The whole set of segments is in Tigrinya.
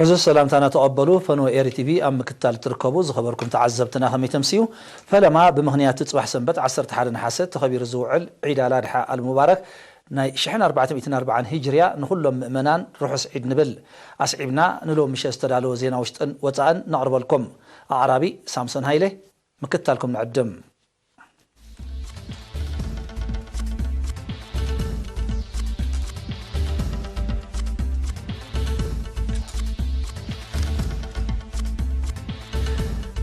እዚ ሰላምታና ተቐበሉ። ፈነወ ኤሪ ቲቪ ኣብ ምክትታል እትርከቡ ዝኸበርኩም ተዓዘብትና ከመይ ተምስዩ? ፈለማ ብምኽንያት እቲ ጽባሕ ሰንበት ዓሰርተ ሓደ ነሓሰ ተኸቢሩ ዝውዕል ዒድ ኣል ኣድሓ ኣል ሙባረክ ናይ ሽሕን ኣርባዕተ ሚእትን ኣርባዓን ሂጅርያ ንኹሎም ምእመናን ርሑስ ዒድ ንብል። ኣስዒብና ንሎሚ ምሸት ዝተዳለወ ዜና ውሽጥን ወጻእን ነቕርበልኩም። ኣቕራቢ ሳምሶን ሃይለ። ምክትታልኩም ንዕድም።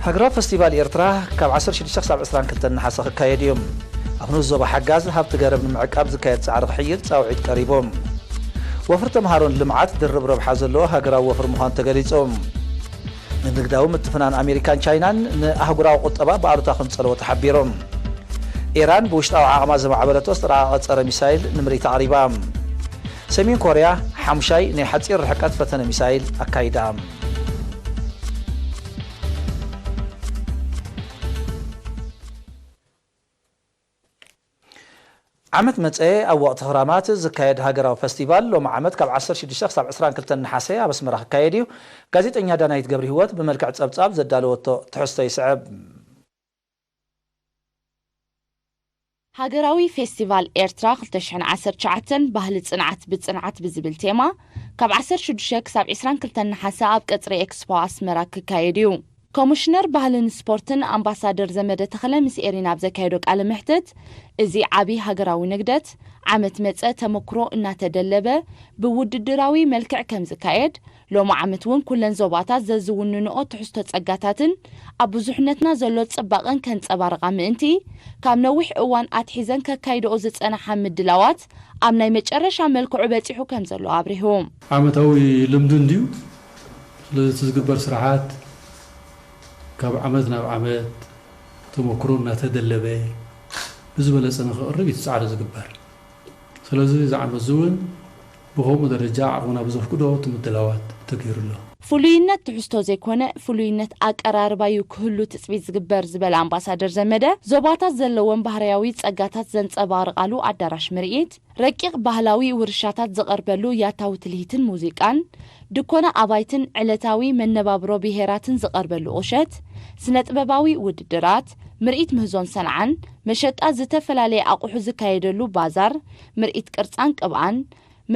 ሃገራዊ ፈስቲቫል ኤርትራ ካብ ዓሰርተ ሽዱሽተ ክሳብ ዕስራን ክልተን ነሓሰ ክካየድ እዩ። ኣብ ንኡስ ዞባ ሓጋዝ ሃብቲ ገረብ ንምዕቃብ ዝካየድ ጻዕሪ ክሕይል ጻውዒት ቀሪቡ። ወፍሪ ተምሃሮን ልምዓት ድርብ ረብሓ ዘለዎ ሃገራዊ ወፍሪ ምዃኑ ተገሊጹ። ንንግዳዊ ምትፍናን ኣሜሪካን ቻይናን ንኣህጉራዊ ቁጠባ ብኣሉታ ከም ዝጸለዎ ተሓቢሩ። ኢራን ብውሽጣዊ ዓቕማ ዘማዕበለቶ ዝተራቐቐ ጸረ ሚሳይል ንምርኢት ኣቕሪባ። ሰሜን ኮርያ ሓሙሻይ ናይ ሓጺር ርሕቀት ፈተነ ሚሳይል ኣካይዳ። ዓመት መጸ ኣብ ወቕቲ ክራማት ዝካየድ ሃገራዊ ፈስቲቫል ሎሚ ዓመት ካብ ዓሰርተ ሽዱሽተ ክሳብ ዕስራን ክልተን ነሓሰ ኣብ ኣስመራ ክካየድ እዩ። ጋዜጠኛ ዳናይት ገብረሂወት ብመልክዕ ጸብጻብ ዘዳለወቶ ትሕዝቶ ይስዕብ። ሃገራዊ ፌስቲቫል ኤርትራ ክልተ ሽሕን ዓሰርተ ትሽዓተን ባህሊ ጽንዓት ብጽንዓት ብዝብል ቴማ ካብ ዓሰርተ ሽዱሽተ ክሳብ ዕስራን ክልተን ነሓሰ ኣብ ቀጽሪ ኤክስፖ ኣስመራ ክካየድ እዩ። ኮሚሽነር ባህልን ስፖርትን ኣምባሳደር ዘመደ ተኽለ ምስ ኤሪና ኣብ ዘካየዶ ቃለ መሕትት፣ እዚ ዓቢ ሃገራዊ ንግደት፣ ዓመት መጸ ተመክሮ እናተደለበ ብውድድራዊ መልክዕ ከም ዝካየድ፣ ሎሚ ዓመት እውን ኩለን ዞባታት ዘዝውንንኦ ትሕዝቶ ጸጋታትን ኣብ ብዙሕነትና ዘሎ ጽባቐን ከንጸባርቓ ምእንቲ፣ ካብ ነዊሕ እዋን ኣትሒዘን ከካይድኦ ዝጸናሓ ምድላዋት ኣብ ናይ መጨረሻ መልክዑ በጺሑ ከም ዘሎ ኣብሪሁ። ዓመታዊ ልምዲ እንድዩ። ስለዚ እቲ ዝግበር ስራሓት ካብ ዓመት ናብ ዓመት ተመክሮ እናተደለበ ብዝበለጸ ንኽቕርብ እዩ እቲ ጻዕሪ ዝግበር። ስለዚ እዚ ዓመት እዚ እውን ብኸምኡ ደረጃ ዓቕምና ብዘፍቅዶ እቲ ምድላዋት ተገይሩ ኣሎ። ፍሉይነት ትሕዝቶ ዘይኮነ፣ ፍሉይነት ኣቀራርባ እዩ ክህሉ ትጽቢት ዝግበር ዝበለ ኣምባሳደር ዘመደ፣ ዞባታት ዘለወን ባህርያዊ ጸጋታት ዘንጸባርቓሉ ኣዳራሽ ምርኢት፣ ረቂቕ ባህላዊ ውርሻታት ዝቐርበሉ ያታዊ ትልሂትን ሙዚቃን፣ ድኮና ኣባይትን ዕለታዊ መነባብሮ ብሄራትን ዝቐርበሉ ቁሸት፣ ስነ-ጥበባዊ ውድድራት፣ ምርኢት ምህዞን ሰንዓን፣ መሸጣ ዝተፈላለየ ኣቑሑ ዝካየደሉ ባዛር፣ ምርኢት ቅርጻን ቅብኣን፣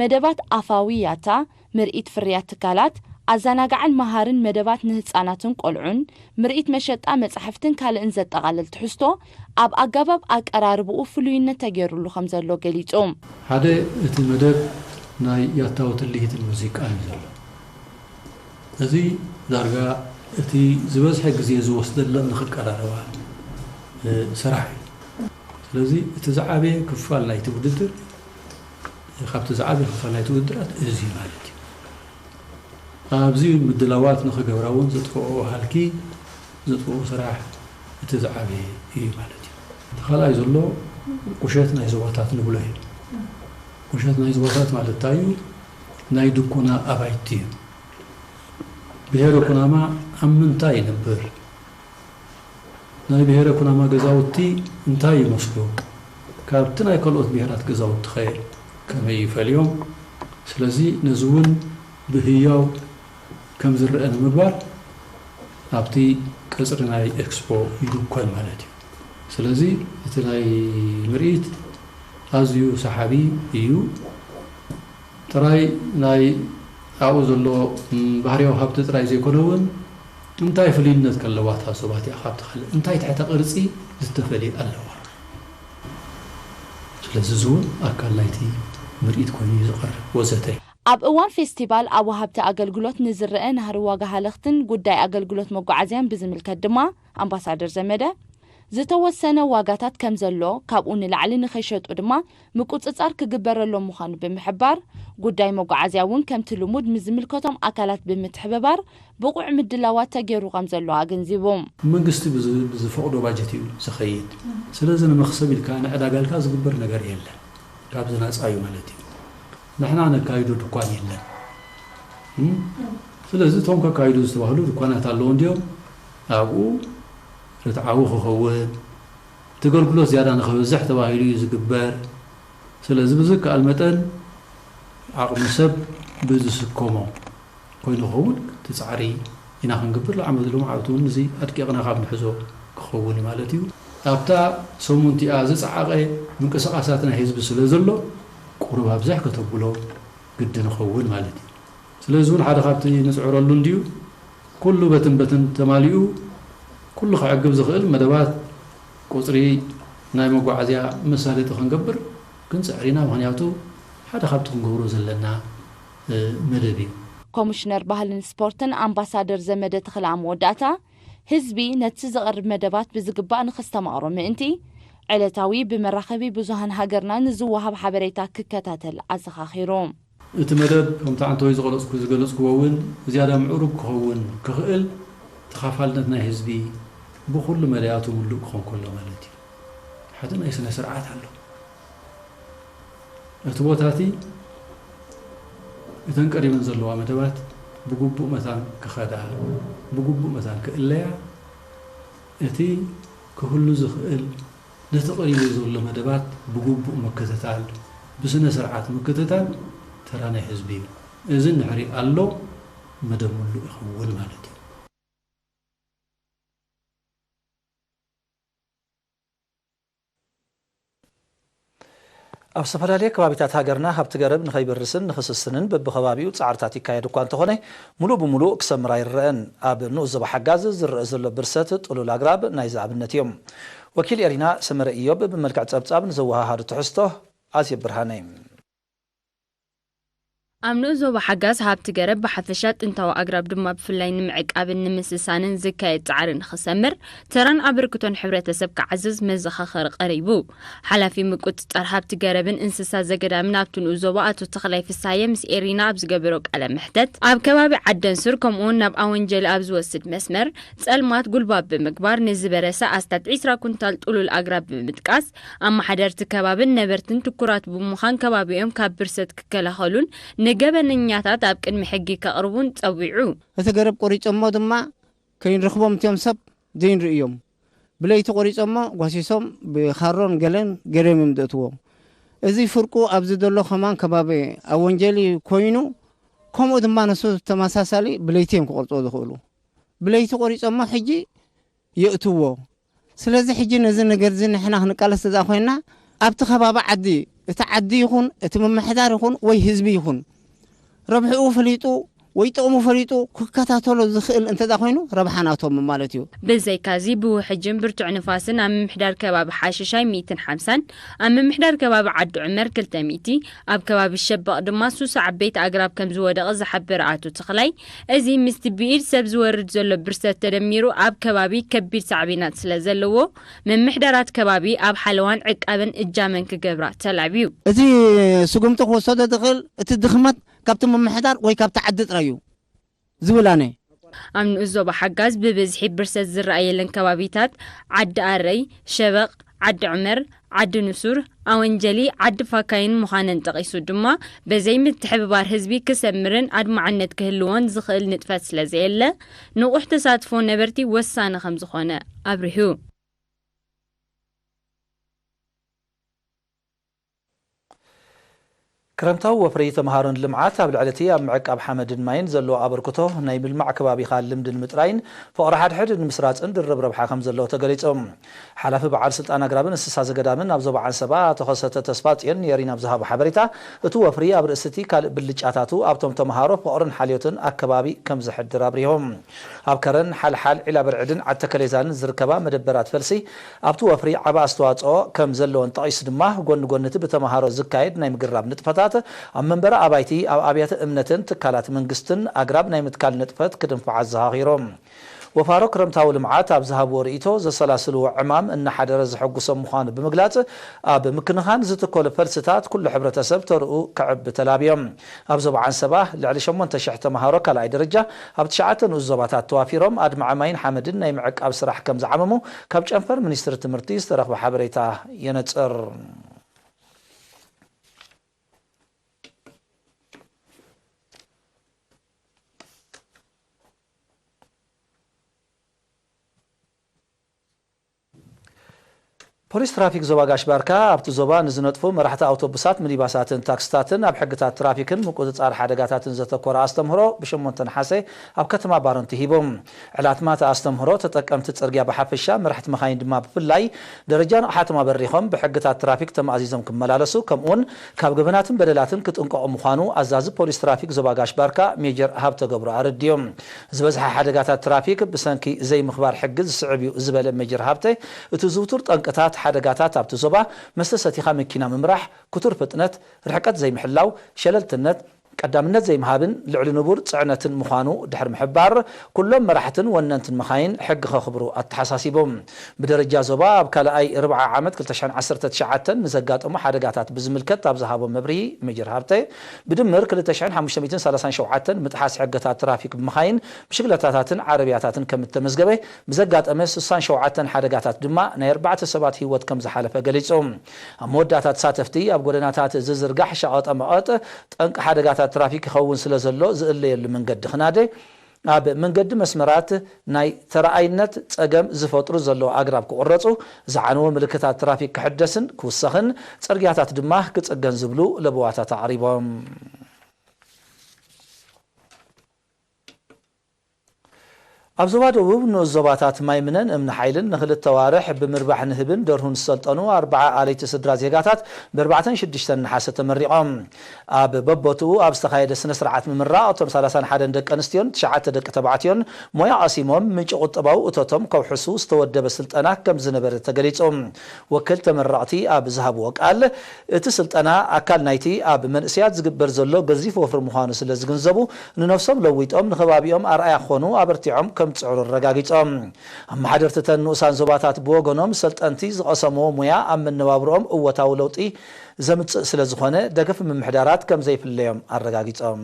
መደባት ኣፋዊ ያታ፣ ምርኢት ፍርያት ትካላት፣ ኣዘናጋዕን መሃርን መደባት ንህጻናትን ቆልዑን፣ ምርኢት መሸጣ መጻሕፍትን ካልእን ዘጠቓልል ትሕዝቶ፣ ኣብ ኣገባብ ኣቀራርብኡ ፍሉይነት ተገይሩሉ ከም ዘሎ ገሊጹ። ሓደ፣ እቲ መደብ ናይ ያታዊ ትልሂትን ሙዚቃን እዩ ዘሎ። እዚ ዳርጋ እቲ ዝበዝሐ ግዜ ዝወስደለን ንኽቀራረባ፣ እ፣ ስራሕ እዩ። ስለዚ እቲ ዝዓበየ ክፋል ናይቲ ውድድር፣ ካብቲ ዝዓበየ ክፋል ናይቲ ውድድራት እዚ እዩ ማለት እዩ። ኣብዚ ምድላዋት ንኽገብራ እውን ዘጥፍኦ ሃልኪ፣ ዘጥፍኦ ስራሕ እቲ ዝዓበየ እዩ ማለት እዩ። እቲ ካልኣይ ዘሎ ቁሸት ናይ ዞባታት ንብሎ እዩ። ቁሸት ናይ ዞባታት ማለት እንታይ እዩ? ናይ ድኮና ኣባይቲ እዩ። ብሄረ ኩናማ ኣብ ምንታይ ይነብር? ናይ ብሄረ ኩናማ ገዛውቲ እንታይ ይመስሉ? ካብቲ ናይ ካልኦት ብሄራት ገዛውቲኸ ከመይ ይፈልዮም? ስለዚ ነዚ እውን ብህያው ከም ዝረአ ንምግባር ኣብቲ ቀጽሪ ናይ ኤክስፖ ይድኮን ማለት እዩ። ስለዚ እቲ ናይ ምርኢት ኣዝዩ ሰሓቢ እዩ። ጥራይ ናይ ኣብኡ ዘሎ፣ ም፣ ባህርያዊ ሃብቲ ጥራይ ዘይኮነ እውን እንታይ ፍሉይነት ከለዋ እታ ዞባ እቲኣ ካብቲ ካልእ፣ እንታይ ትሕተ ቅርጺ ዝተፈልየ ኣለዋ? ስለዚ እዚ እውን ኣካል ናይቲ ምርኢት ኮይኑ እዩ ዝቐርብ ወዘተ። ኣብ እዋን ፌስቲቫል ኣብ ወሃብቲ ኣገልግሎት ንዝረአ ናህሪ ዋጋ ሃለኽትን ጉዳይ ኣገልግሎት መጓዓዝያን ብዝምልከት ድማ ኣምባሳደር ዘመደ፣ ዝተወሰነ ዋጋታት ከም ዘሎ፣ ካብኡ ንላዕሊ ንኸይሸጡ ድማ ምቁጽጻር ክግበረሎም ምዃኑ ብምሕባር፣ ጉዳይ መጓዓዝያ እውን ከምቲ ልሙድ ምስ ዝምልከቶም ኣካላት ብምትሕብባር ብቑዕ ምድላዋት ተገይሩ ከም ዘሎ ኣገንዚቡ። መንግስቲ ብዝ-፣ ብዝፈቕዶ ባጀት እዩ ዝኸይድ። ስለዚ ንመኽሰብ ኢልካ ንዕዳጋ ኢልካ ዝግበር ነገር የለን። ካብዚ ናጻ እዩ ማለት እዩ። ንሕና ነካይዶ ድኳን የለን። እም? ስለዚ እቶም ከካይዱ ዝተባህሉ ድኳናት ኣለዉ እንድዮም። ኣብኡ ርትዓዊ ክኸውን፣ እቲ ኣገልግሎት ዝያዳ ንኽበዝሕ ተባሂሉ እዩ ዝግበር። ስለዚ ብዝከኣል መጠን ዓቕሚ ሰብ ብዝስከሞ ኮይኑ ክኸውን እቲ ጻዕሪ ኢና ክንገብር። ሎዓመት ሎም ዓመት እውን እዚ ኣድቂቕና ካብ ንሕዞ ክኸውን እዩ ማለት እዩ። ኣብታ ሰሙን እቲኣ ዝጸዓቐ ምንቅስቓሳት ናይ ህዝቢ ስለ ዘሎ፣ ቁሩብ ኣብዝሕ ከተብሎ ግዲ ንኸውን ማለት እዩ። ስለዚ እውን ሓደ ካብቲ ንጽዕረሉ እንድዩ፣ ኩሉ በትን በትን ተማሊኡ፣ ኩሉ ክዕግብ ዝኽእል መደባት፣ ቁጽሪ ናይ መጓዓዝያ መሳለጢ ክንገብር ክንጽዕር ኢና። ምኽንያቱ ሓደ ካብቲ ክንገብሮ ዘለና፣ እ፣ መደብ እዩ። ኮሚሽነር ባህልን ስፖርትን ኣምባሳደር ዘመደ ተኽለ ኣብ መወዳእታ፣ ህዝቢ ነቲ ዝቐርብ መደባት ብዝግባእ ንኸስተማቕሮ ምእንቲ፣ ዕለታዊ ብመራኸቢ ብዙሃን ሃገርና ንዝወሃብ ሓበሬታ ክከታተል ኣዘኻኺሩ። እቲ መደብ ከምቲ ዓንተወይ ዝገለጽኩ ዝገለጽክዎ እውን ዝያዳ ምዕሩግ ክኸውን ክኽእል፣ ተኻፋልነት ናይ ህዝቢ ብኹሉ መዳያቱ ምሉእ ክኾን ከሎ ማለት እዩ። ሓደ ናይ ስነ ስርዓት ኣሎ። እቲ ቦታ እቲ እተን ቀሪበን ዘለዋ መደባት ብግቡእ መታን ክኸዳ፣ ብግቡእ መታን ክእለያ፣ እቲ ክህሉ ዝኽእል ነቲ ቀሪቡ ዘሎ መደባት ብግቡእ ምክትታል፣ ብስነ ስርዓት ምክትታል ተራ ናይ ህዝቢ እዩ። እዚ እንድሕሪ ኣሎ መደብ ምሉእ ይኸውን ማለት እዩ። ኣብ ዝተፈላለየ ከባቢታት ሃገርና ሃብቲ ገረብ ንኸይብርስን ንኽስስንን በብኸባቢኡ ጻዕርታት ይካየድ እኳ እንተኾነ፣ ሙሉእ ብሙሉእ ክሰምር ኣይረኣን። ኣብ ንኡስ ዞባ ሓጋዝ ዝረአ ዘሎ ብርሰት ጥሉል ኣግራብ ናይዚ ኣብነት እዮም። ወኪል ኤሪና ሰመረ ኢዮብ ብመልክዕ ጸብጻብ ንዘወሃሃዶ ትሕዝቶ ኣዜብ ብርሃነ። ኣብ ንኡስ ዞባ ሓጋዝ ሃብቲ ገረብ ብሓፈሻ ጥንታዊ ኣግራብ ድማ ብፍላይ ንምዕቃብን ንምስሳንን ዝካየድ ጻዕሪ ንኽሰምር ተራን ኣበርክቶን ሕብረተሰብ ክዓዝዝ መዘኻኸሪ ቀሪቡ። ሓላፊ ምቁጽጻር ሃብቲ ገረብን እንስሳ ዘገዳምን ኣብቲ ንኡስ ዞባ ኣቶ ተኽላይ ፍስሃየ ምስ ኤሪና ኣብ ዝገበሮ ቃለ መሕተት ኣብ ከባቢ ዓደንሱር ከምኡውን ናብ ኣወንጀሊ ኣብ ዝወስድ መስመር ጸልማት ጉልባብ ብምግባር ንዝበረሰ ኣስታት ዒስራ ኩንታል ጥሉል ኣግራብ ብምጥቃስ ኣመሓደርቲ ከባብን ነበርትን ትኩራት ብምዃን ከባቢኦም ካብ ብርሰት ክከላኸሉን ንገበነኛታት ኣብ ቅድሚ ሕጊ ከቕርቡን ጸዊዑ። እቲ ገረብ ቆሪጾሞ ድማ ከይንረኽቦም እትዮም ሰብ ዘይንርእዮም። ብለይቲ ቆሪጾሞ ጓሲሶም ብኻሮን ገለን ገርዮም እዮም ዘእትዎ። እዚ ፍርቁ ኣብዚ ዘሎ ከማን ከባቢ ኣወንጀሊ ኮይኑ ከምኡ ድማ ነሱ ተመሳሳሊ ብለይቲ እዮም ክቆርጽዎ ዝኽእሉ። ብለይቲ ቆሪጾሞ ሕጂ የእትዎ። ስለዚ ሕጂ ነዚ ነገር እዚ ንሕና ክንቃለስ ተዝኣ ኮይና ኣብቲ ከባቢ ዓዲ እቲ ዓዲ ይኹን እቲ ምምሕዳር ይኹን ወይ ህዝቢ ይኹን ረብሕኡ ፈሊጡ ወይ ጥቕሙ ፈሊጡ ክከታተሎ ዝኽእል እንተዳ ኮይኑ ረብሓ ናቶም ማለት እዩ። ብዘይካዚ ብውሕጅን ብርቱዕ ንፋስን ኣብ ምምሕዳር ከባቢ ሓሽሻይ ሚእትን ሓምሳን ኣብ ምምሕዳር ከባቢ ዓዲ ዑመር ክልተ ሚእቲ ኣብ ከባቢ ሸበቕ ድማ ሱሳ ዓበይቲ ኣግራብ ከም ዝወደቐ ዝሓበረ ኣቶ ተኽላይ እዚ ምስቲ ብኢድ ሰብ ዝወርድ ዘሎ ብርሰት ተደሚሩ ኣብ ከባቢ ከቢድ ሳዕቤናት ስለ ዘለዎ ምምሕዳራት ከባቢ ኣብ ሓለዋን ዕቃበን እጃመን ክገብራ ተላብዩ። እቲ ስጉምቲ ክወሰዶ ዝኽእል እቲ ድኽመት ካብቲ ምምሕዳር ወይ ካብቲ ዓዲ ጥራይ እዩ ዝብል ኣነ። ኣብ ንኡስ ዞባ ሓጋዝ ብብዝሒ ብርሰት ዝረኣየለን ከባቢታት ዓዲ ኣረይ፣ ሸበቕ፣ ዓዲ ዑመር፣ ዓዲ ንሱር፣ ኣወንጀሊ፣ ዓዲ ፋካይን ምዃነን ጠቒሱ ድማ በዘይ ምትሕብባር ህዝቢ ክሰምርን ኣድማዕነት ክህልዎን ዝኽእል ንጥፈት ስለዘየለ ንቑሕ ተሳትፎ ነበርቲ ወሳኒ ከምዝኾነ ኣብሪሁ። ክረምታዊ ወፍሪ ተምሃሮን ልምዓት ኣብ ልዕሊ እቲ ኣብ ምዕቃብ ሓመድን ማይን ዘለዎ ኣበርክቶ ናይ ምልማዕ ከባቢኻ ልምዲ ንምጥራይን ፍቕሪ ሓድሕድ ንምስራፅን ድርብ ረብሓ ከም ዘለዎ ተገሊፁ። ሓላፊ በዓል ስልጣን ኣግራብን እንስሳ ዘገዳምን ኣብ ዞባ ዓንሰባ ኣቶ ከሰተ ተስፋፅዮን ንኤሪና ኣብ ዝሃቦ ሓበሬታ እቲ ወፍሪ ኣብ ርእሲ እቲ ካልእ ብልጫታቱ ኣብቶም ተምሃሮ ፍቕርን ሓልዮትን ኣከባቢ ከም ዘሕድር ኣብሪሆም። ኣብ ከረን፣ ሓልሓል፣ ዒላብርዕድን ዓዲ ተከሌዛንን ዝርከባ መደበራት ፈልሲ ኣብቲ ወፍሪ ዓቢ ኣስተዋጽኦ ከም ዘለወን ጠቒሱ ድማ፣ ጎኒ ጎኒ እቲ ብተምሃሮ ዝካየድ ናይ ምግራብ ንጥፈታት፣ ኣብ መንበሪ ኣባይቲ፣ ኣብ ኣብያተ እምነትን ትካላት መንግስትን ኣግራብ ናይ ምትካል ንጥፈት ክድንፋዕ ኣዘኻኺሩ። ወፋሮ ክረምታዊ ልምዓት ኣብ ዝሃብዎ ርእይቶ፣ ዘሰላስልዎ ዕማም እናሓደረ ዘሐጉሶም ምዃኑ ብምግላጽ፣ ኣብ ምክንኻን ዝትከሉ ፈልስታት ኩሉ ሕብረተሰብ ተርኡ ከዕቢ ተላብዮም። ኣብ ዞባ ዓንሰባ ልዕሊ ሸሞንተ ሽሕ ተምሃሮ ካልኣይ ደረጃ ኣብ ትሽዓተ ንኡስ ዞባታት ተዋፊሮም ኣድማዒ ማይን ሓመድን ናይ ምዕቃብ ስራሕ ከም ዝዓመሙ ካብ ጨንፈር ሚኒስትሪ ትምህርቲ ዝተረኽበ ሓበሬታ የነጽር። ፖሊስ ትራፊክ ዞባ ጋሽ ባርካ ኣብቲ ዞባ ንዝነጥፉ መራሕቲ ኣውቶቡሳት፣ ሚኒባሳትን ታክስታትን ኣብ ሕግታት ትራፊክን ምቁጽጻር ሓደጋታትን ዘተኮረ ኣስተምህሮ ብሸሞንተ ነሓሰ ኣብ ከተማ ባረንቱ ሂቡ። ዕላትማ እቲ ኣስተምህሮ ተጠቀምቲ ጽርግያ ብሓፈሻ፣ መራሕቲ መኻይን ድማ ብፍላይ ደረጃ ንቕሓቶም ኣበሪኾም ብሕግታት ትራፊክ ተማእዚዞም ክመላለሱ፣ ከምኡውን ካብ ገበናትን በደላትን ክጥንቀቑ ምዃኑ ኣዛዚ ፖሊስ ትራፊክ ዞባ ጋሽ ባርካ ሜጀር ሃብተ ገብሩ ኣረድዮም። ዝበዝሐ ሓደጋታት ትራፊክ ብሰንኪ ዘይምኽባር ሕጊ ዝስዕብ እዩ ዝበለ ሜጀር ሃብተ፣ እቲ ዝውቱር ጠንቅታት ሓደጋታት ኣብቲ ዞባ መስተ ሰቲኻ መኪና ምምራሕ፣ ክቱር ፍጥነት፣ ርሕቀት ዘይምሕላው፣ ሸለልትነት፣ ቀዳምነት ዘይምሃብን ልዕሊ ንቡር ጽዕነትን ምዃኑ ድሕሪ ምሕባር፣ ኩሎም መራሕትን ወነንትን መኻይን ሕጊ ከኽብሩ ኣተሓሳሲቡ። ብደረጃ ዞባ ኣብ ካልኣይ ርብዓ ዓመት ክልተ ሽሕን ዓሰርተ ትሽዓተን ንዘጋጠሙ ሓደጋታት ብዝምልከት ኣብ ዝሃቦ መብርሂ ሜጀር ሃብተ፣ ብድምር ክልተ ሽሕን ሓሙሽተ ሚእትን ሰላሳን ሸውዓተን ምጥሓስ ሕግታት ትራፊክ ብመኻይን፣ ብሽክለታታትን ዓረብያታትን ከም እተመዝገበ፣ ብዘጋጠመ ስሳን ሸውዓተን ሓደጋታት ድማ ናይ ኣርባዕተ ሰባት ህይወት ከም ዝሓለፈ ገሊጹ። ኣብ መወዳእታ ተሳተፍቲ ኣብ ጎደናታት ዝዝርጋሕ ሸቐጠ መቐጥ ጠንቂ ሓደጋታት ትራፊክ ይኸውን ስለ ዘሎ ዝእለየሉ መንገዲ ክናደ፣ ኣብ መንገዲ መስመራት ናይ ተረኣይነት ጸገም ዝፈጥሩ ዘለዉ ኣግራብ ክቑረጹ፣ ዝዓነወ ምልክታት ትራፊክ ክሕደስን ክውሰኽን፣ ጽርግያታት ድማ ክጽገን ዝብሉ ለበዋታት ኣቕሪቦም። ኣብ ዞባ ደቡብ ንኡስ ዞባታት ማይምነን እምኒ ሓይልን ንክልተ ዋርሕ ብምርባሕ ንህብን ደርሁን ዝሰልጠኑ ኣርባዓ ኣለይቲ ስድራ ዜጋታት ብኣርባዕተን ሽዱሽተን ነሓሰ ተመሪቖም። ኣብ በቦትኡ ኣብ ዝተኻየደ ስነ ስርዓት ምምራቕ እቶም ሰላሳን ሓደን ደቂ ኣንስትዮን ትሽዓተ ደቂ ተባዕትዮን ሞያ ቀሲሞም ምንጪ ቁጠባዊ እቶቶም ከውሕሱ ዝተወደበ ስልጠና ከም ዝነበረ ተገሊጹ። ወከልቲ ተመረቕቲ ኣብ ዝሃብዎ ቃል፣ እቲ ስልጠና ኣካል ናይቲ ኣብ መንእሰያት ዝግበር ዘሎ ገዚፍ ወፍሪ ምዃኑ ስለ ዝግንዘቡ፣ ንነፍሶም ለዊጦም ንከባቢኦም ኣርኣያ ክኾኑ ኣበርቲዖም ከም ዝጽዕሩ ኣረጋጊጾም። ኣመሓደርቲ እተን ንኡሳን ዞባታት ብወገኖም፣ ሰልጠንቲ ዝቐሰምዎ ሙያ ኣብ መነባብርኦም እወታዊ ለውጢ ዘምጽእ ስለ ዝኾነ፣ ደገፍ ምምሕዳራት ከም ዘይፍለዮም ኣረጋጊጾም።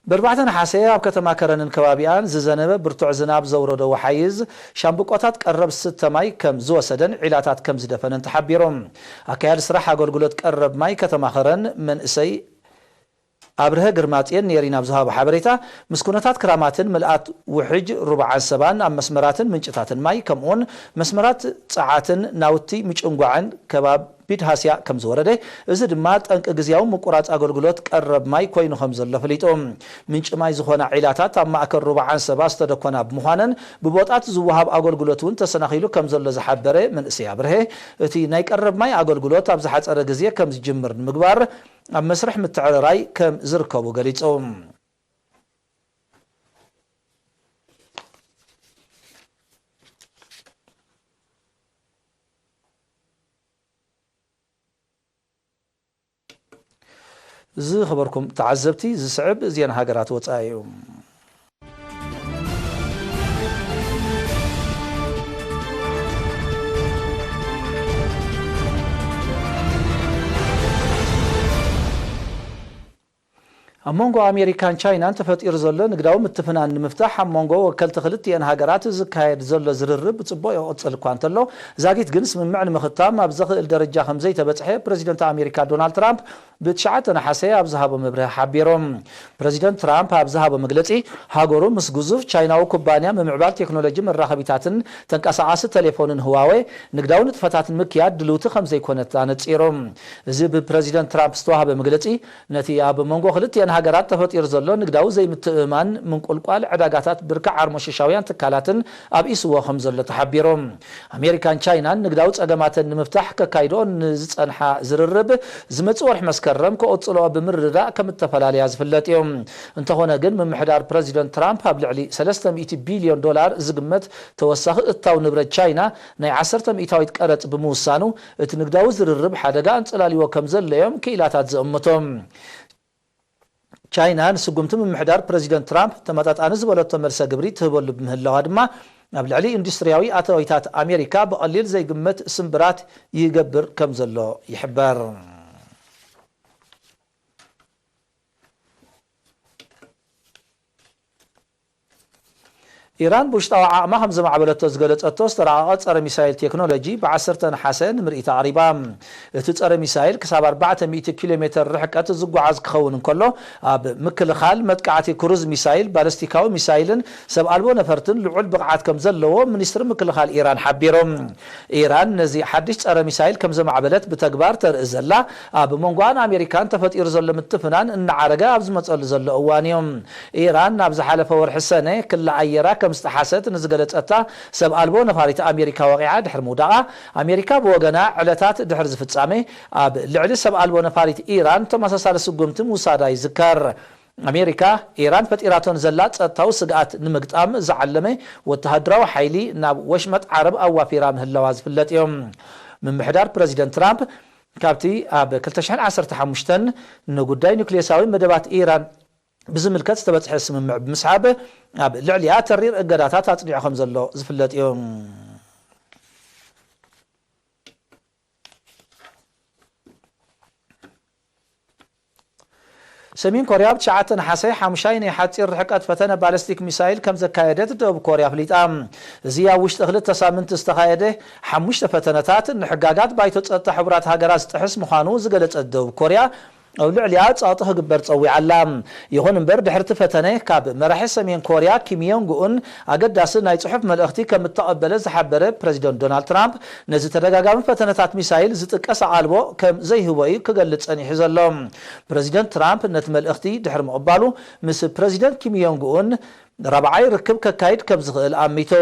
ብኣርባዕተ ነሓሰ ኣብ ከተማ ከረንን ከባቢኣን ዝዘነበ ብርቱዕ ዝናብ ዘውረዶ ወሓይዝ ሻምብቆታት ቀረብ ዝስተ ማይ ከም ዝወሰደን ዒላታት ከም ዝደፈነን ተሓቢሩ። ኣካያዲ ስራሕ ኣገልግሎት ቀረብ ማይ ከተማ ከረን መንእሰይ ኣብርሀ ግርማጽዮን ኔሪን ኣብ ዝሃቦ ሓበሬታ፣ ምስ ኩነታት ክራማትን ምልኣት ውሕጅ ሩባ ዓንሰባን ኣብ መስመራትን ምንጭታትን ማይ ከምኡውን መስመራት ጸዓትን ናውቲ ምጭንጓዕን ከባብ ቢድ ሃስያ ከም ዝወረደ፣ እዚ ድማ ጠንቂ ግዝያዊ ምቁራጽ ኣገልግሎት ቀረብ ማይ ኮይኑ ከም ዘሎ ኣፍሊጡ። ምንጪ ማይ ዝኾና ዒላታት ኣብ ማእከል ሩባ ዓንሰባ ዝተደኮና ብምዃነን፣ ብቦጣት ዝወሃብ ኣገልግሎት እውን ተሰናኺሉ ከም ዘሎ ዝሓበረ መንእሰይ ኣብርሀ፣ እቲ ናይ ቀረብ ማይ ኣገልግሎት ኣብ ዝሓጸረ ግዜ ከም ዝጅምር ንምግባር ኣብ መስርሕ ምትዕርራይ ከም ዝርከቡ ገሊጹ። ዝኸበርኩም ተዓዘብቲ፣ ዝስዕብ ዜና ሃገራት ወጻኢ እዩ። ኣብ መንጎ ኣሜሪካን ቻይናን ተፈጢሩ ዘሎ ንግዳዊ ምትፍናን ንምፍታሕ ኣብ መንጎ ወከልቲ ክልቲኤን ሃገራት ዝካየድ ዘሎ ዝርርብ ብጽቡቕ ይቕጽል እኳ እንተሎ፣ ዛጊት ግን ስምምዕ ንምኽታም ኣብ ዘኽእል ደረጃ ከም ዘይተበጽሐ ፕረዚደንት ኣሜሪካ ዶናልድ ትራምፕ ብትሽዓተ ነሓሰ ኣብ ዝሃቦ መብርሂ ሓቢሩ። ፕረዚደንት ትራምፕ ኣብ ዝሃቦ መግለጺ፣ ሃገሩ ምስ ግዙፍ ቻይናዊ ኩባንያ ምምዕባል ቴክኖሎጂ መራኸቢታትን ተንቀሳቓሲ ቴሌፎንን ህዋዌ ንግዳዊ ንጥፈታት ንምክያድ ድልውቲ ከም ዘይኮነት ኣነጺሩ። እዚ ብፕረዚደንት ትራምፕ ዝተዋህበ መግለጺ፣ ነቲ ኣብ መንጎ ክልቲኤን ሃገራት ተፈጢሩ ዘሎ ንግዳዊ ዘይምትእምማን፣ ምንቁልቋል ዕዳጋታት ብርኪ ዓርሞሽሻውያን ትካላትን ኣብኢስዎ ከም ዘሎ ተሓቢሩ። ኣሜሪካን ቻይናን ንግዳዊ ጸገማተን ንምፍታሕ ከካይድኦ ንዝጸንሓ ዝርርብ፣ ዝመጽእ ወርሒ መስከረም ክቕጽልኦ ብምርድዳእ ከም እተፈላለያ ዝፍለጥ እዩ። እንተኾነ ግን፣ ምምሕዳር ፕረዚደንት ትራምፕ ኣብ ልዕሊ ሰለስተ ሚእቲ ቢልዮን ዶላር ዝግመት ተወሳኺ እታው ንብረት ቻይና ናይ ዓሰርተ ሚእታዊት ቀረጽ ብምውሳኑ፣ እቲ ንግዳዊ ዝርርብ ሓደጋ ኣንጸላልይዎ ከም ዘሎ እዮም ክኢላታት ዝእምቱ። ቻይና ንስጉምቲ ምምሕዳር ፕረዚደንት ትራምፕ ተመጣጣኒ ዝበለቶ መልሰ ግብሪ ትህበሉ ብምህላዋ ድማ፣ ኣብ ልዕሊ ኢንዱስትርያዊ ኣታዊታት ኣሜሪካ ብቐሊል ዘይግመት ስምብራት ይገብር ከም ዘሎ ይሕበር። ኢራን ብውሽጣዊ ዓቕማ ከም ዘማዕበለቶ ዝገለጸቶ ዝተራቐቐ ጸረ ሚሳይል ቴክኖሎጂ ብ ዓሰርተ ነሓሰ ንምርኢት ኣቕሪባ። እቲ ጸረ ሚሳይል ክሳብ ኣርባዕተ ሚእቲ ኪሎ ሜተር ርሕቀት ዝጓዓዝ ክኸውን እንከሎ፣ ኣብ ምክልኻል መጥቃዕቲ ክሩዝ ሚሳይል፣ ባለስቲካዊ ሚሳይልን ሰብ ኣልቦ ነፈርትን ልዑል ብቕዓት ከም ዘለዎ ሚኒስትሪ ምክልኻል ኢራን ሓቢሩ። ኢራን ነዚ ሓድሽ ጸረ ሚሳይል ከም ዘማዕበለት ብተግባር ተርኢ ዘላ፣ ኣብ መንጎኣን ኣሜሪካን ተፈጢሩ ዘሎ ምትፍናን እናዓረገ ኣብ ዝመጸሉ ዘሎ እዋን እዩ። ኢራን ናብ ዝሓለፈ ወርሒ ሰነ ክሊ ኣየራ ከም ዝጠሓሰት ንዝገለጸታ ሰብ ኣልቦ ነፋሪት ኣሜሪካ ወቒዓ ድሕሪ ምውዳቓ፣ ኣሜሪካ ብወገና ዕለታት ድሕሪ ዝፍጻሜ ኣብ ልዕሊ ሰብ ኣልቦ ነፋሪት ኢራን ተመሳሳሊ ስጉምቲ ምውሳዳ ይዝከር። ኣሜሪካ፣ ኢራን ፈጢራቶን ዘላ ጸጥታዊ ስግኣት ንምግጣም ዝዓለመ ወተሃደራዊ ሓይሊ ናብ ወሽመጥ ዓረብ ኣዋፊራ ምህላዋ ዝፍለጥ እዩ። ምምሕዳር ፕረዚደንት ትራምፕ፣ ካብቲ ኣብ ክልተ ሽሕን ዓሰርተ ሓሙሽተን ንጉዳይ ኑክሌሳዊ መደባት ኢራን ብዝምልከት ዝተበጽሐ ስምምዕ ብምስሓብ፣ ኣብ ልዕሊኣ ተሪር እገዳታት ኣጽኒዑ ከም ዘሎ ዝፍለጥ እዩ። ሰሜን ኮርያ ኣብ ትሽዓተ ነሓሰ ሓሙሻይ ናይ ሓጺር ርሕቀት ፈተነ ባለስቲክ ሚሳይል ከም ዘካየደት ደቡብ ኮርያ ኣፍሊጣ። እዚ ኣብ ውሽጢ ክልተ ሳምንቲ ዝተኻየደ ሓሙሽተ ፈተነታት፣ ንሕጋጋት ባይቶ ጸጥታ ሕቡራት ሃገራት ዝጥሕስ ምዃኑ ዝገለጸት ደቡብ ኮርያ፣ ኣብ ልዕሊኣ ጸቕጢ ክግበር ጸዊዓ ኣላ። ይኹን እምበር፣ ድሕሪ እቲ ፈተነ፣ ካብ መራሒ ሰሜን ኮርያ ኪም ዮንግ ኡን ኣገዳሲ ናይ ጽሑፍ መልእኽቲ ከም እተቐበለ ዝሓበረ ፕረዚደንት ዶናልድ ትራምፕ፣ ነዚ ተደጋጋሚ ፈተነታት ሚሳይል ዝጥቀስ ኣቓልቦ ከም ዘይህቦ እዩ ክገልጽ ጸኒሑ ዘሎ። ፕረዚደንት ትራምፕ ነቲ መልእኽቲ ድሕሪ ምቕባሉ፣ ምስ ፕረዚደንት ኪም ዮንግ ኡን ራብዓይ ርክብ ከካይድ ከም ዝኽእል ኣሚቱ።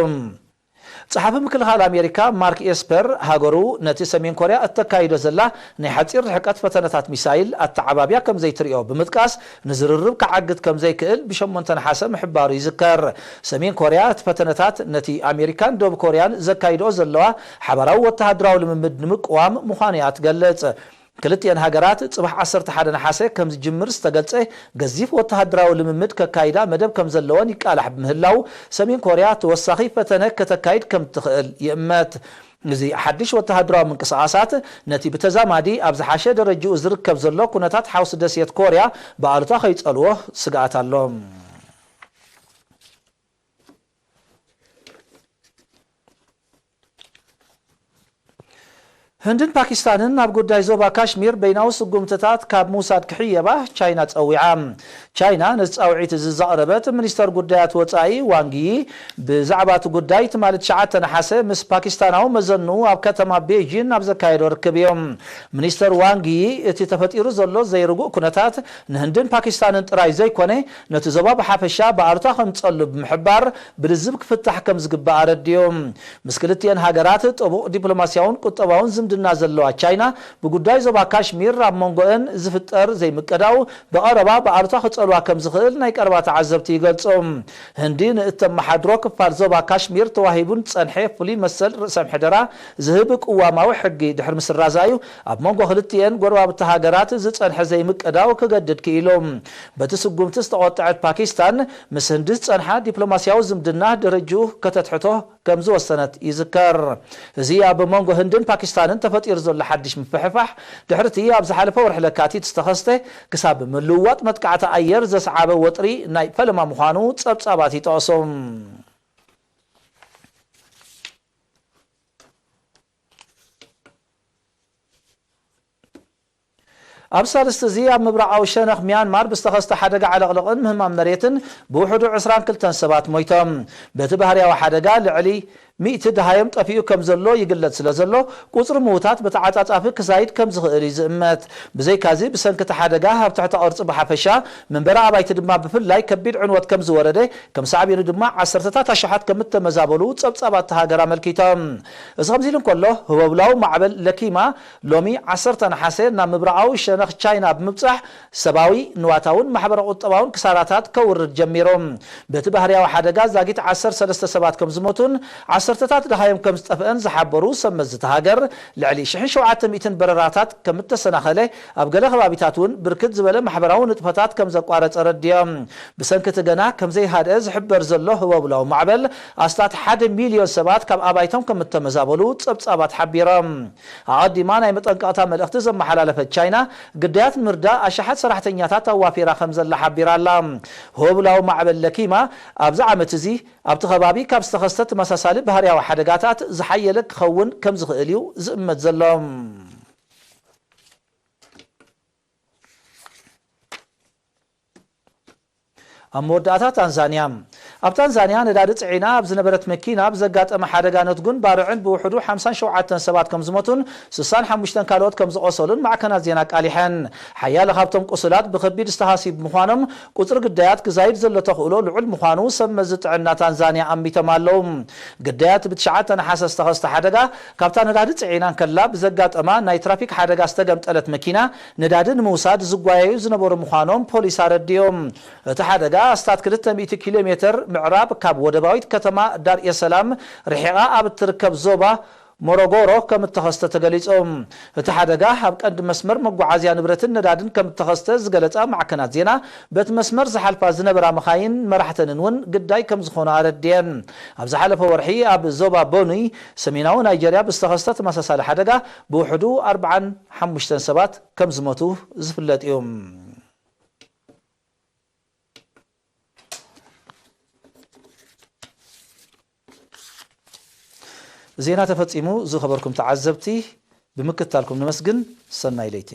ጸሓፊ ምክልኻል ኣሜሪካ ማርክ ኤስፐር፣ ሃገሩ ነቲ ሰሜን ኮርያ እተካይዶ ዘላ ናይ ሓጺር ርሕቀት ፈተነታት ሚሳይል ኣተዓባብያ ከም ዘይትርእዮ ብምጥቃስ፣ ንዝርርብ ክዓግት ከም ዘይክእል ብሸሞንተ ነሓሰ ምሕባሩ ይዝከር። ሰሜን ኮርያ እቲ ፈተነታት ነቲ ኣሜሪካን ደቡብ ኮርያን ዘካይድኦ ዘለዋ ሓባራዊ ወተሃደራዊ ልምምድ ንምቅዋም ምዃኑ እያ ትገልጽ። ክልቲኤን ሃገራት ጽባሕ ዓሰርተ ሓደ ነሓሰ ከም ዝጅምር ዝተገልጸ ገዚፍ ወተሃደራዊ ልምምድ ከካይዳ መደብ ከም ዘለወን ይቃላሕ ብምህላው፣ ሰሜን ኮርያ ተወሳኺ ፈተነ ከተካይድ ከም ትኽእል ይእመት። እዚ ሓድሽ ወተሃደራዊ ምንቅስቓሳት፣ ነቲ ብተዛማዲ ኣብ ዝሓሸ ደረጃኡ ዝርከብ ዘሎ ኩነታት ሓውሲ ደሴት ኮርያ ብኣሉታ ከይጸልዎ ስግኣት ኣሎ። ህንድን ፓኪስታንን ኣብ ጉዳይ ዞባ ካሽሚር በይናዊ ስጉምትታት ካብ ምውሳድ ክሕየባ ቻይና ጸዊዓ። ቻይና ነዚ ጻውዒት እዚ ዘቕረበት፣ ሚኒስተር ጉዳያት ወጻኢ ዋንግ ዪ ብዛዕባ እቲ ጉዳይ ትማሊ ትሽዓተ ነሓሰ ምስ ፓኪስታናዊ መዘንኡ ኣብ ከተማ ቤጂን ኣብ ዘካየዶ ርክብ እዩ። ሚኒስተር ዋንግ ዪ፣ እቲ ተፈጢሩ ዘሎ ዘይርጉእ ኩነታት ንህንድን ፓኪስታንን ጥራይ ዘይኮነ፣ ነቲ ዞባ ብሓፈሻ ብኣሉታ ከምጸሉ ብምሕባር፣ ብልዝብ ክፍታሕ ከም ዝግባእ ኣረዲኡ። ምስ ክልቲኤን ሃገራት ጥቡቕ ዲፕሎማስያውን ቁጠባውን ዝምድና ዘለዋ ቻይና፣ ብጉዳይ ዞባ ካሽሚር ኣብ መንጎአን ዝፍጠር ዘይምቅዳው ብቐረባ ብኣሉታ ክጸልዋ ከም ዝኽእል ናይ ቀረባ ተዓዘብቲ ይገልጹ። ህንዲ ንእተመሓድሮ ክፋል ዞባ ካሽሚር ተዋሂቡን ዝጸንሐ ፍሉይ መሰል ርእሰ ምሕደራ ዝህብ ቅዋማዊ ሕጊ ድሕሪ ምስራዛ እዩ ኣብ መንጎ ክልቲኤን ጎረባብቲ ሃገራት ዝጸንሐ ዘይምቅዳው ክገድድ ክኢሉ። በቲ ስጉምቲ ዝተቖጥዐት ፓኪስታን፣ ምስ ህንዲ ዝጸንሓ ዲፕሎማስያዊ ዝምድና ደረጅኡ ከተትሕቶ ከም ዝወሰነት ይዝከር። እዚ ኣብ መንጎ ህንድን ፓኪስታንን ተፈጢሩ ዘሎ ሓድሽ ምፍሕፋሕ፣ ድሕሪ እቲ ኣብ ዝሓለፈ ወርሒ ለካቲት ዝተኸስተ ክሳብ ምልውዋጥ መጥቃዕቲ ኣየር ዘስዓበ ወጥሪ ናይ ፈለማ ምዃኑ ጸብጻባት ይጠቕሱ። ኣብ ሳልስቲ እዚ ኣብ ምብራቓዊ ሸነኽ ሚያንማር ብዝተኸስተ ሓደጋ ዓለቕለቕን ምህማም መሬትን ብውሕዱ ዕስራን ክልተን ሰባት ሞይቶም። በቲ ባህርያዊ ሓደጋ ልዕሊ ሚእቲ ደሃዮም ጠፊኡ ከም ዘሎ ይግለጽ ስለ ዘሎ፣ ቁጽሪ ምዉታት ብተዓጻጻፊ ክዛይድ ከም ዝኽእል እዩ ዝእመት። ብዘይካዚ፣ ብሰንኪ እቲ ሓደጋ ኣብ ትሕተ ቅርጺ ብሓፈሻ፣ መንበሪ ኣባይቲ ድማ ብፍላይ ከቢድ ዕንወት ከም ዝወረደ፣ ከም ሳዕቤኑ ድማ ዓሰርተታት ኣሽሓት ከም እተመዛበሉ ጸብጻባት እታ ሃገር ኣመልኪቶም። እዚ ከምዚ ኢሉ እንከሎ፣ ህቦብላዊ ማዕበል ለኪማ ሎሚ ዓሰርተ ነሓሰ ናብ ምብራቓዊ ሸነኽ ቻይና ብምብጻሕ፣ ሰብኣዊ፣ ንዋታውን ማሕበረ-ቁጠባውን ክሳራታት ከውርድ ጀሚሩ። በቲ ባህርያዊ ሓደጋ ዛጊት ዓሰርተ ሰለስተ ሰባት ከም ዝሞቱን ዓሰርተታት ደሃዮም ከም ዝጠፍአን ዝሓበሩ ሰብ መዚ እታ ሃገር፣ ልዕሊ ሽሕን ሸውዓተ ሚእትን በረራታት ከም እተሰናኸለ፣ ኣብ ገለ ከባቢታት እውን ብርክት ዝበለ ማሕበራዊ ንጥፈታት ከም ዘቋረጸ ረዲኦም። ብሰንኪ እቲ ገና ከም ዘይሃድአ ዝሕበር ዘሎ ህቦብላዊ ማዕበል፣ ኣስታት ሓደ ሚልዮን ሰባት ካብ ኣባይቶም ከም እተመዛበሉ ጸብጻባት ሓቢሮም። ኣቐዲማ ናይ መጠንቀቕታ መልእኽቲ ዘመሓላለፈት ቻይና፣ ግዳያት ንምርዳእ ኣሽሓት ሰራሕተኛታት ኣዋፊራ ከም ዘላ ሓቢራ ኣላ። ሆብላዊ ማዕበል ለኪማ ኣብዚ ዓመት እዚ ኣብቲ ከባቢ ካብ ዝተኸስተ ተመሳሳሊ ባህርያዊ ሓደጋታት ዝሓየለ ክኸውን ከም ዝኽእል እዩ ዝእመት ዘሎ። ኣብ መወዳእታ ታንዛንያ። ኣብ ታንዛንያ ነዳዲ ጽዒና ኣብ ዝነበረት መኪና ብዘጋጠመ ሓደጋ ነትጉን ባርዕን ብውሕዱ ሓምሳን ሸውዓተን ሰባት ከም ዝሞቱን ስሳን ሓሙሽተን ካልኦት ከም ዝቖሰሉን ማዕከናት ዜና ኣቃሊሐን። ሓያለ ካብቶም ቁሱላት ብኸቢድ ዝተሃስዩ ብምዃኖም ቁጽሪ ግዳያት ክዛይድ ዘሎ ተኽእሎ ልዑል ምዃኑ ሰብ መዚ ጥዕና ታንዛንያ ኣሚቶም ኣለዉ። ግዳያት ብትሽዓተ ነሓሰ ዝተኸስተ ሓደጋ ካብታ ነዳዲ ጽዒና እንከላ ብዘጋጠማ ናይ ትራፊክ ሓደጋ ዝተገምጠለት መኪና ነዳዲ ንምውሳድ ዝጓየዩ ዝነበሩ ምዃኖም ፖሊስ ኣረዲኦም። እቲ ሓደጋ ኣስታት ክልተ ሚእቲ ኪሎ ሜትር ምዕራብ ካብ ወደባዊት ከተማ ዳር ኤሰላም ርሒቓ ኣብ እትርከብ ዞባ ሞሮጎሮ ከም እተኸስተ ተገሊጹ። እቲ ሓደጋ ኣብ ቀንዲ መስመር መጓዓዝያ ንብረትን ነዳድን ከም እተኸስተ ዝገለጻ ማዕከናት ዜና፣ በቲ መስመር ዝሓልፋ ዝነበራ መኻይን መራሕተንን እውን ግዳይ ከም ዝኾኑ ኣረድየን። ኣብ ዝሓለፈ ወርሒ ኣብ ዞባ ቦኑይ ሰሜናዊ ናይጀርያ ብዝተኸስተ ተመሳሳሊ ሓደጋ ብውሕዱ ኣርብዓን ሓሙሽተን ሰባት ከም ዝሞቱ ዝፍለጥ እዩ። ዜና ተፈጺሙ። ዝኸበርኩም ተዓዘብቲ ብምክትታልኩም ነመስግን። ሰናይ ለይቲ።